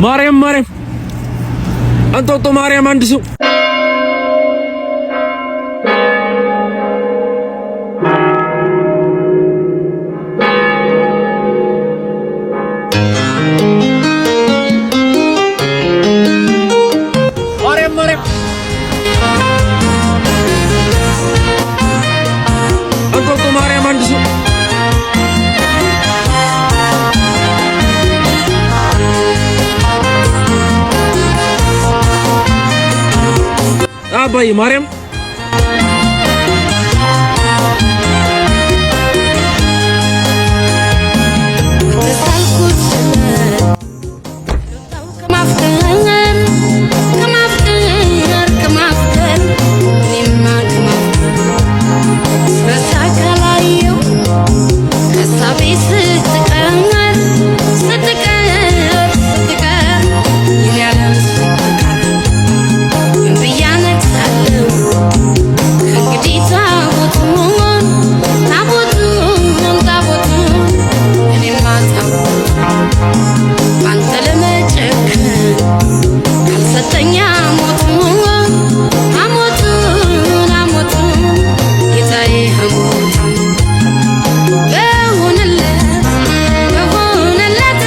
ማርያም ማርያም፣ እንጦጦ ማርያም አንድ ሰው። ማርያም ማርያም፣ እንጦጦ ማርያም አንድ ሰው። አባዬ ማርያም። ከማፍቀር ከማፍቀር ከማፍቀር እኔማ ከማፍቀር ስረሳ ካላየው ከሳቤ ስትቀር ስትቀር ስትቀር የኔ ዓለም ስትቀር ምን ብዬ አነግሳለሁ ከእንግዲህ ታቦቱን ታቦቱን ታቦቱን እኔማ ታቦቱን ባንተ ለመጨከን ካልሰጠኝ ሐሞቱን ሐሞቱን ሐሞቱን ጌታዬ ሐሞቱን በሆነለት በሆነለት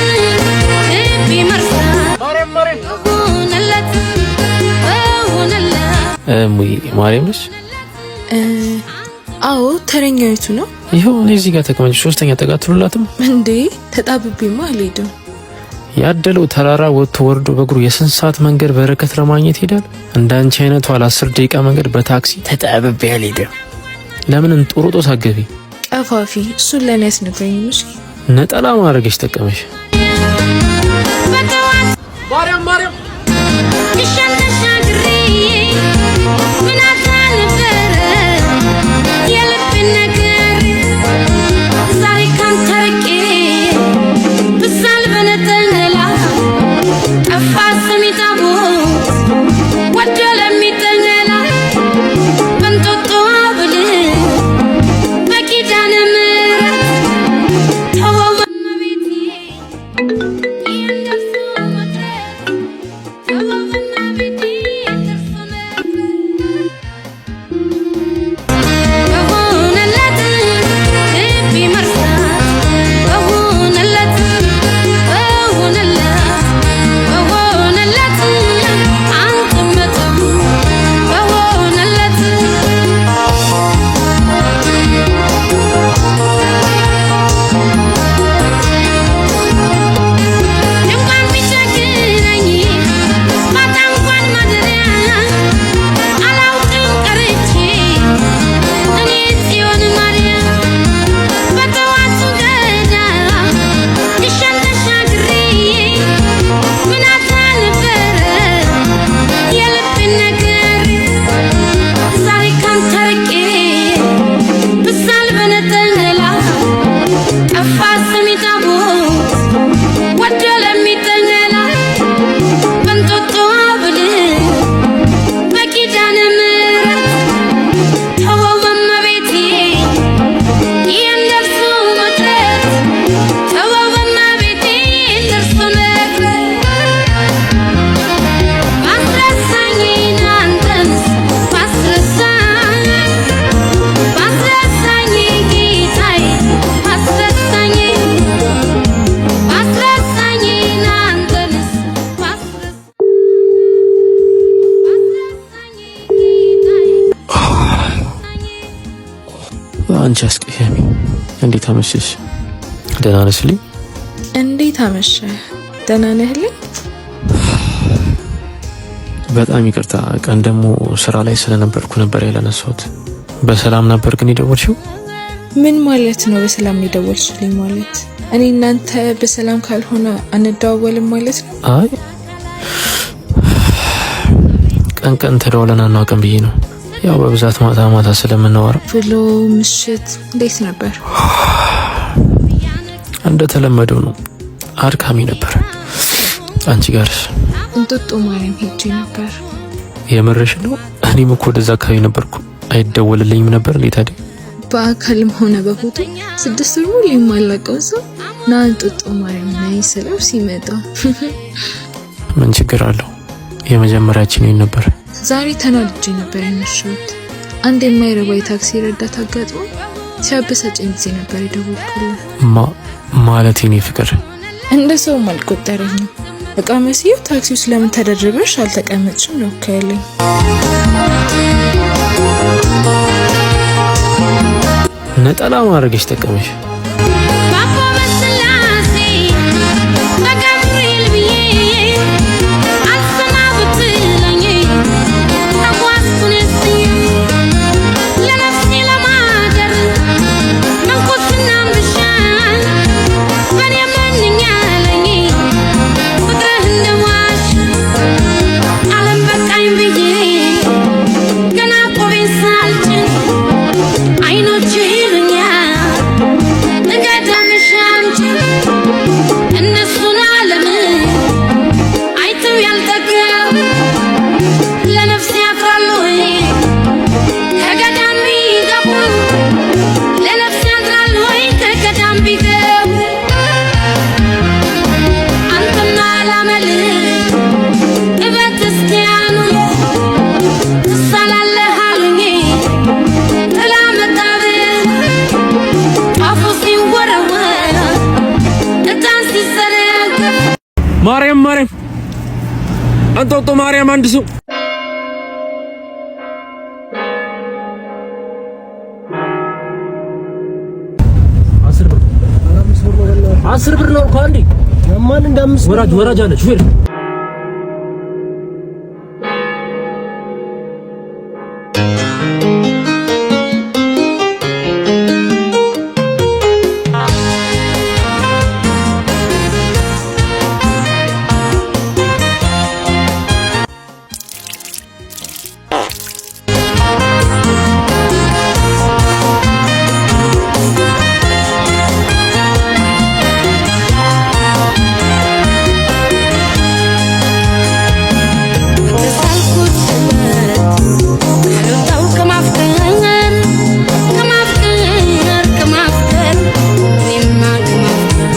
ልቤ መርሳት ማርያም ማርያም። በሆነለት በሆነለት። እሙዬ ማርያም ነሽ? አዎ፣ ተረኛው የቱ ነው? ይኸው እኔ እዚህ ጋር ተቀመጭ። ሶስተኛ ጠጋ ትሉላትም። እንዴ፣ ተጣብቤማ አልሄድም። ያደለው ተራራ ወጥቶ ወርዶ በእግሩ የስንት ሰዓት መንገድ በረከት ለማግኘት ሄዳል። እንደ አንቺ አይነቱ አለ 10 ደቂቃ መንገድ በታክሲ ተጣብቤ አልሄድም። ለምን እንጦሮጦስ አገቢ? ቀፋፊ፣ እሱን ለእኔ አትነግረኝም? እሺ። ነጠላ ማድረግሽ ጠቀመሽ። በጠዋት ማርያም ማርያም። ትሻል ተሻግሬ ምን አታ ነበረ የልብን ነገር ዛሬ ካንተ ርቄ ብሳል በነጠላ ጠፋ ሰሚ ታቦት ወዶ ለሚጠላ በእንጦጦ ብል በኪዳነ ምሕረት ተወው እመቤቴ ይህን ደርሶ መቅረት ተወው እመቤቴ ደርሶ መቅረት በሆነለት ልቤ መርሳት በሆነለት በሆነለት በሆነለት አንተም መተው በሆነለት። እንኳን ቢቸግረኝ ባጣ እንኳን ማደሪያ አላውቅም ቀርቼ እኔ ጽዮን ማርያም በጠዋቱ ገዳም ትሻል ተሻግሬ ምን አታ ነበረ የልቤን ነገር ዛሬ ካንተ ርቄ ብሳል በነጠላ ጠፋ ሰሚ ታቦት ወዶ ለሚጠላ በእንጦጦ ብል በኪዳነ ምሕረት ተወው እመቤቴ ይህን ደርሶ መቅረት ተወው እመቤቴ ደርሶ መቅረት ባስረሳኝ አንተንስ ባስረሳኝ ባስረሳኝ ጌታዬ ባስረሳኝ ባስረሳኝ አንተንስ ባስረሳኝ ጌታዬ። አንቺ አስቀያሚ፣ እንዴት አመሸሽ? ደህና ነሽልኝ? እንዴት አመሸህ? ደህና ነህልኝ? በጣም ይቅርታ፣ ቀን ደግሞ ስራ ላይ ስለነበርኩ ነበር ያላነሳሁት። በሰላም ነበር ግን የደወልሽው? ምን ማለት ነው? በሰላም ነው የደወልሽልኝ ማለት? እኔ እናንተ በሰላም ካልሆነ አንደዋወልም ማለት ነው? አይ፣ ቀን ቀን ተደዋውለን አናውቅም ብዬ ነው። ያው በብዛት ማታ ማታ ስለምናወራ። ብሎ ምሽት እንዴት ነበር? እንደተለመደው ነው፣ አድካሚ ነበር። አንቺ ጋርስ? እንጦጦ ማርያም ሄጄ ነበር። የምርሽ ነው? እኔም እኮ ወደዛ አካባቢ ነበርኩ። አይደወልልኝም ነበር እንዴ ታዲያ? በአካልም ሆነ በፎቶ 6 ወር ሙሉ የማላውቀው ሰው ና እንጦጦ ማርያም ነይ ስለው ሲመጣ ምን ችግር አለው? የመጀመሪያችን ይሄን ነበር። ዛሬ ተናድጄ ነበር የመሸሁት። አንድ የማይረባ የታክሲ ረዳት አጋጥሞ ሲያበሳጨኝ ጊዜ ነበር የደወልኩልህ። ማለት የኔ ፍቅር እንደ ሰውም አልቆጠረኝም። እቃ መስዬው ታክሲ ውስጥ ለምን ተደርበሽ አልተቀመጥሽም ነው እኮ ያለኝ። ነጠላ ማድረግሽ ጠቀመሽ። ባቦ በስላሴ በገብርኤል ብዬ አልሰማ ብትለኝ ተጓዝኩን እስዬ ለነፍሴ ለማደር ምንኩስናን ብሻ በኔ መንኛለኝ ፍቅርህ እንደዋሽ ዓለም በቃኝ ብዬ ገና ቆቤን ሳልጭን አይኖችህ ይሉኛል እገዳምሽ አምጪ እነሱን ዓለም አይተው ያልጠገቡ ለነፍስ ያፍራሉ ወይ ከገዳም ቢገቡ ለነፍስ ያድራሉ ወይ ከገዳም ቢገቡ አንተማ ላመልህ እቤተክርስቲያኑን ትሳላለህ አሉኝ ጥላ መጣብህ ጧፉ ሲወረወር ዕጣን ሲዘረገፍ ማርያም ማርያም፣ እንጦጦ ማርያም አንድ ሰው 10 ብር ነው እኮ አንዴ። ወራጅ ወራጅ አለ ሹፌር። በተሳልኩት ስለት ካልወጣሁ ከማፍቀር ከማፍቀር ከማፍቀር እኔማ ከማፍቀር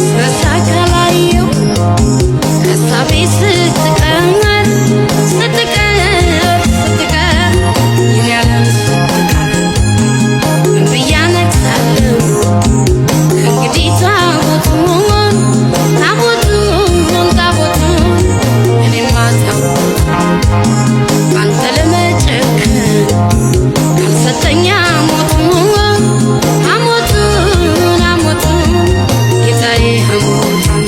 ስረሳ ካላየው ሀሳቤ ስትቀር ስትቀር ስትቀር የኔ ዓለም ስትቀር ምን ብዬ አነግሳለሁ ከእንግዲህ ታቦቱን ታቦቱን ታቦቱን እኔማ ታቦቱን ባንተ ለመጨከን ካልሰጠኝ ሐሞቱን ሐሞቱን ሐሞቱን ጌታዬ ሐሞቱን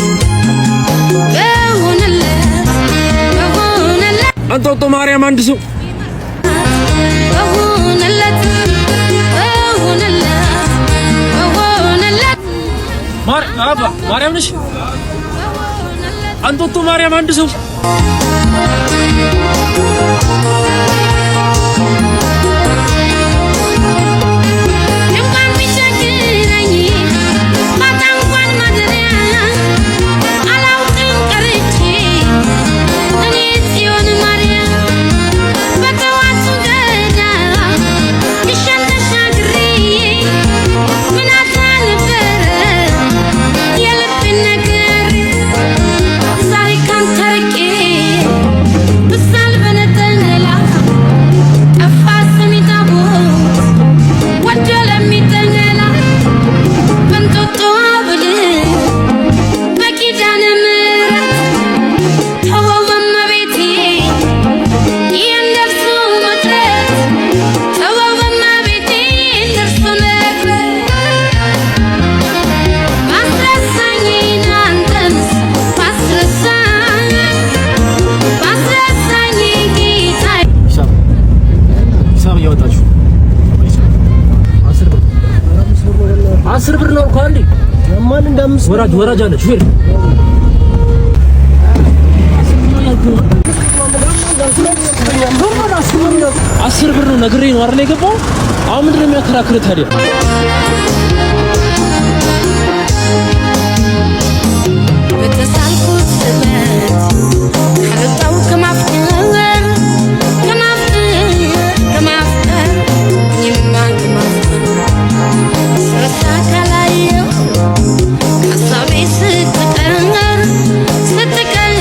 በሆነለት በሆነለት እንጦጦ ማርያም አንድ ሰው በሆነለት በሆነለት በሆነለት አባ ማርያም ነሽ? እንጦጦ ማርያም አንድ ሰው። እንኳን ቢቸግረኝ ባጣ እንኳን ማደሪያ አላውቅም ቀርቼ እኔ ጽዮን ማርያም በጠዋቱ ገዳም ግሸን ተሻግሬ ምን አጣ ነበረ የልቤን ነገር ዛሬ ካንተ ርቄ ብሳል በነጠላ ጠፋ ስሜ ታቦት ወዶ ለሚጠላ በእንጦጦ ብል በኪዳነ ምሕረት ተወው እመቤቴ ይህን ደርሶ መቅረት ተወው እመቤቴ ይህን ደርሶ መቅረት ባስረሳኝ አንተንስ ባስረሳኝ ባስረሳኝ ጌታዬ ሂሳብ ሂሳብ እያወጣችሁ 10 ብር 10 ብር ነው እኮ አንዴ። ወራጅ ወራጅ አለ ሹፌር። 10 ብር ነው ነግሬ ነው አይደል የገባው። አሁን ምንድን ነው የሚያከራክርህ ታዲያ? በተሳልኩት ስለት ካልወጣሁ ከማፍቀር ከማፍቀር ከማፍቀር እኔማ ከማፍቀር ስረሳ ካላየው ሀሳቤ ስትቀር ስትቀር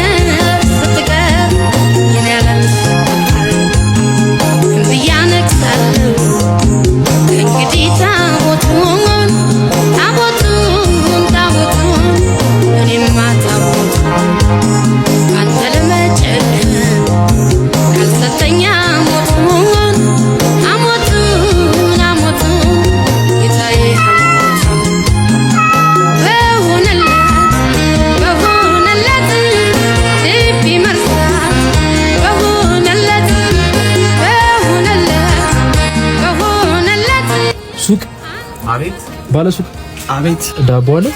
ባለሱቅ አቤት። ዳቦ አለ?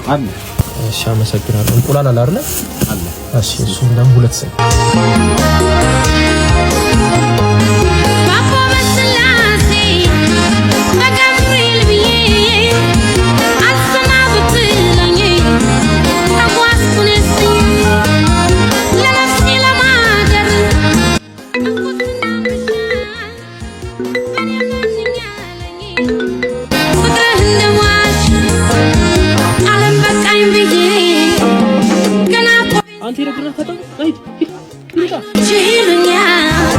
አለ። እሺ፣ አመሰግናለሁ። እንቁላል አለ አይደለ? አለ። እሺ፣ እሱም ደግሞ ሁለት ሰው። ባቦ በስላሴ በገብርኤል ብዬ አልሰማ ብትለኝ ተጓዝኩን እስቲ ለነፍሴ ለማደር እንኩትና ምሻ በኔ ማንኛለኝ ፍቅርህ እንደዋሽ ዓለም በቃኝ ብዬ ገና አንተ ሄደህ ታጠብ። ሂድ ሂድ ሂድ። ይሉኛል።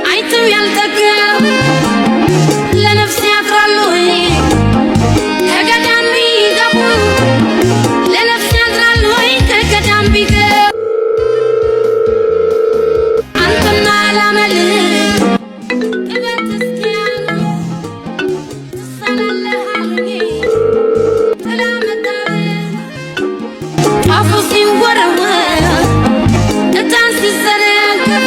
አይተው ያልጠገብ ለነፍስ ያድራሉ ወይ ከገዳም ቢገቡ፣ ለነፍስ ያድራሉ ወይ ከገዳም ቢገቡ። አንተማ ላመልክ ቤተክርስቲያኑ ትሳላለህ አሉኝ ጥላ መጣብህ ጧፉ ሲወረወር ዕጣን ሲዘረገፍ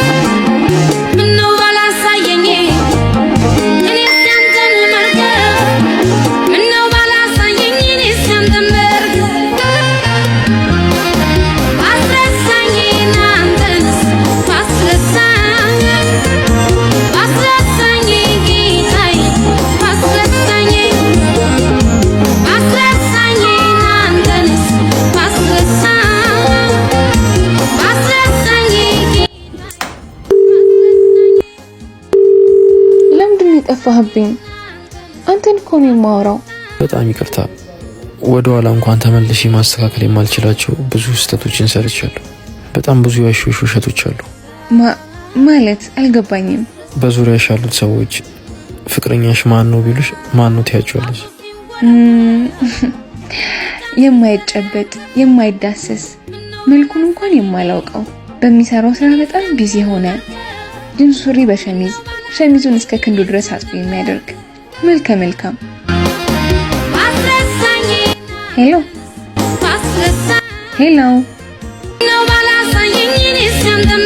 ምነው ባላሳየኝ እኔስ ያንተን መርገፍ፣ ምነው ባላሳየኝ እኔስ ያንተን መርገፍ። ባስረሳኝ አንተንስ ባስረሳኝ፣ ባስረሳኝ ጌታዬ ባስረሳኝ፣ ባስረሳኝ አንተንስ ባስረሳኝ፣ ባስረሳኝ ጌታዬ። ለምንድን ነው የጠፋህብኝ? አንተን እኮ ነው የማወራው። በጣም ይቅርታ። ወደ ኋላ እንኳን ተመልሼ ማስተካከል የማልችላቸው ብዙ ስህተቶችን ሰርቻለሁ። በጣም ብዙ የዋሸሁሽ ውሸቶች አሉ። ማለት አልገባኝም። በዙሪያሽ ያሉት ሰዎች ፍቅረኛሽ ማን ነው ቢሉሽ ማን ነው ትያቸዋለሽ? የማይጨበጥ የማይዳሰስ መልኩን እንኳን የማላውቀው፣ በሚሰራው ስራ በጣም busy የሆነ፣ ጅንስ ሱሪ በሸሚዝ ሸሚዙን እስከ ክንዱ ድረስ አጥፎ የሚያደርግ መልከ መልካም። ባስረሳኝ Hello። ባስረሳኝ Hello። ነው ባላሳየኝ እኔስ ያንተን